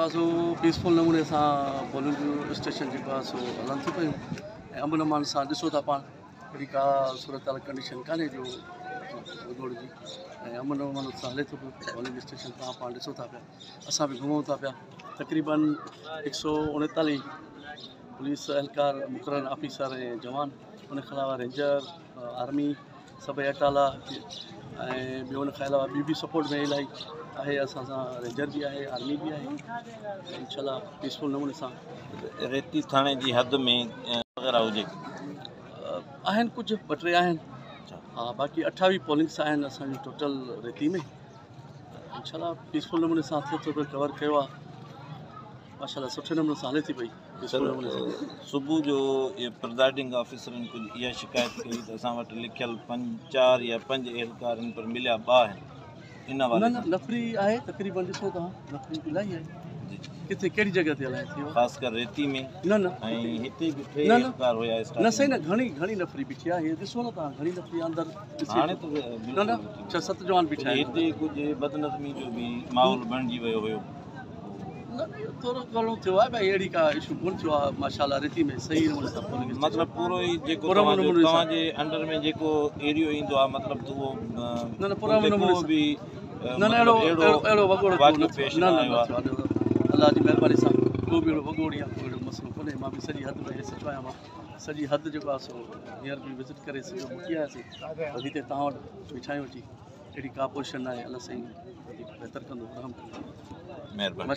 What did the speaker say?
سو peaceful نموني سان polling station جيڪو آهي سو هلن ٿيون پيون ۽ امن امان سان ڏسو ٿا پاڻ اهڙي ڪا صورت حال ڪنڊيشن ڪانهي جو وڳوڙ جي ۽ امن امان سان هلي ٿو پيو پولنگ اسٽيشن تان پاڻ ڏسو ٿا پيا اسان به گهمون ٿا پيا تقريبن 139 پوليس اهلڪار مقرر آفيسر ۽ جوان ان کان علاوه رينجر آرمي سڀئي اٽالا ۽ ٻيو ان کان علاوه ٻي به سپورٽ ۾ الاهي آهي اسان سان رينجر به آهي آرمي به آهي انشاء الله پيسفل نموني سان. ريتي ٿاڻي جي حد ۾ وغيره هجي. آهن ڪجهه ٻه ٽي آهن ها باقي 28 پولنگس آهن اسان جون ٽوٽل ريتي ۾ انشاء الله پيسفل نموني سان ٿئي ٿو پيو ڪور ڪيو آهي ماشاء الله سٺي نموني سان هلي ٿي پئي. سر صبح جو پرزائيڊنگ آفيسرن ڪجهه اها شڪايت ڪئي ته اسان وٽ لکيل پنج چار يا پنج اهلڪار آهن پر مليا ٻه آهن ان حوالي سان. نه نه نفري آهي تقريبن ڏسو توهان نفري الاهي آهي ڪٿي ڪهڙي جڳهه تي الائي ٿي خاص ڪر ريتي ۾ نه نه ۽ هتي به ٽي اهلڪار هيا اسٽاف نه سائين نه گهڻي گهڻي نفري بيٺي آهي ڏسو نه توهان گهڻي نفري اندر هاڻي ته نه نه ڇهه ست جوان بيٺا آهن هتي ڪجهه بدنظمي جو به ماحول بڻجي ويو هيو. نه نه اهو ٿورو گهڻو ٿيو آهي ڀائي اهڙي ڪا اشو ڪونه ٿيو آهي ماشاء الله ريتي ۾ صحيح نموني سان پولنگ اسٽيشن مطلب پورو ئي جيڪو توهان جو توهان جي انڊر ۾ جيڪو ايريو ايندو آهي مطلب ته اهو نه نه پرامن نموني سان به نه نه اهڙو اهڙو وڳوڙ واقعو پيش نه نه نه ٿيو آهي الله جي مهرباني سان ڪو به اهڙو وڳوڙ يا ڪو اهڙو مسئلو ڪونهي مان به سڄي حد ۾ ايس ايڇ او آهيان مان سڄي حد جيڪو آهي سو هينئر به وزٽ ڪري سڄو موٽي آياسين هتي توهان وٽ بيٺا آهيون اچي اهڙي ڪا پوزيشن ناهي الله سائين وڌيڪ بهتر ڪندو رحم ڪندو. مهرباني.